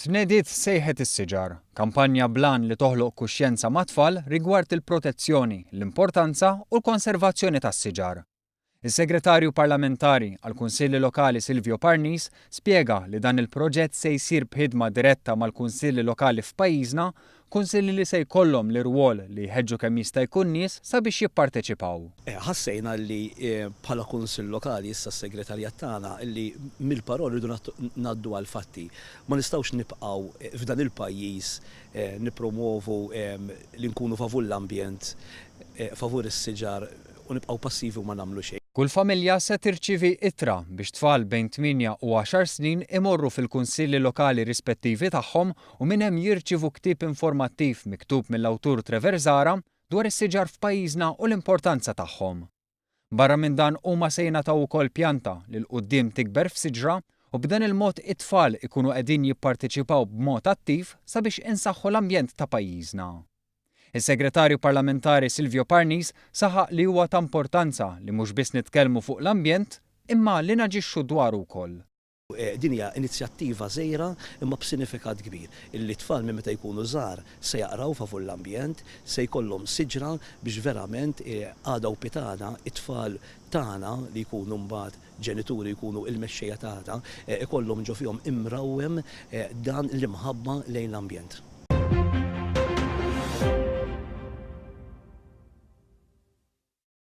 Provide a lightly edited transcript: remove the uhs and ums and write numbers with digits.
Tnediet Sejħet is-Siġar, kampanja bl-għan li toħloq kuxjenza mat-tfal rigward il-protezzjoni, l-importanza u l-konservazzjoni tas-siġar. Is-Segretarju Parlamentari għall-Kunsilli Lokali Silvio Parnis spjega li dan il-proġett se jsir b'ħidma diretta mal-Kunsilli Lokali f'pajjiżna, kunsilli li se jkollhom l-irwol li jħeġġu kemm jista' jkun nies sabiex jipparteċipaw. Ħassejna li bħala Kunsill Lokali, issa s-Segretarjat tagħna, li mill-paroli rridu ngħaddu għall-fatti. Ma nistgħux nibqgħu f'dan il-pajjiż nippromwovu li nkunu favur l-ambjent, favur is-siġar u nibqgħu passivi u ma nagħmlu xejn. Kull familja se tirċievi ittra biex tfal bejn tmienja u għaxar snin imorru fil-kunsilli lokali rispettivi tagħhom u minn hemm jirċievu ktieb informattiv miktub mill-awtur Trevor Zahra dwar is-siġar f'pajjiżna u l-importanza tagħhom. Barra minn dan huma se jingħataw ukoll pjanta li 'l quddiem tikber f'siġra u b'dan il-mod it-tfal ikunu qegħdin jipparteċipaw b'mod attiv sabiex insaħħu l-ambjent ta' pajjiżna. Is-Segretarju Parlamentari Silvio Parnis saħaq li huwa ta' importanza li mhux biss nitkellmu fuq l-ambjent imma li naġixxu dwaru wkoll. Din hija inizjattiva żgħira imma b'sinifikat kbir, illi t-tfal minn meta jkunu żgħar se jaqraw favur l-ambjent, se jkollhom siġra biex verament għada u pitgħada it-tfal tagħna li jkunu mbagħad ġenituri jkunu l-mexxejja ta' għada, ikollhom ġo fihom imrawwem dan l-imħabba lejn l-ambjent.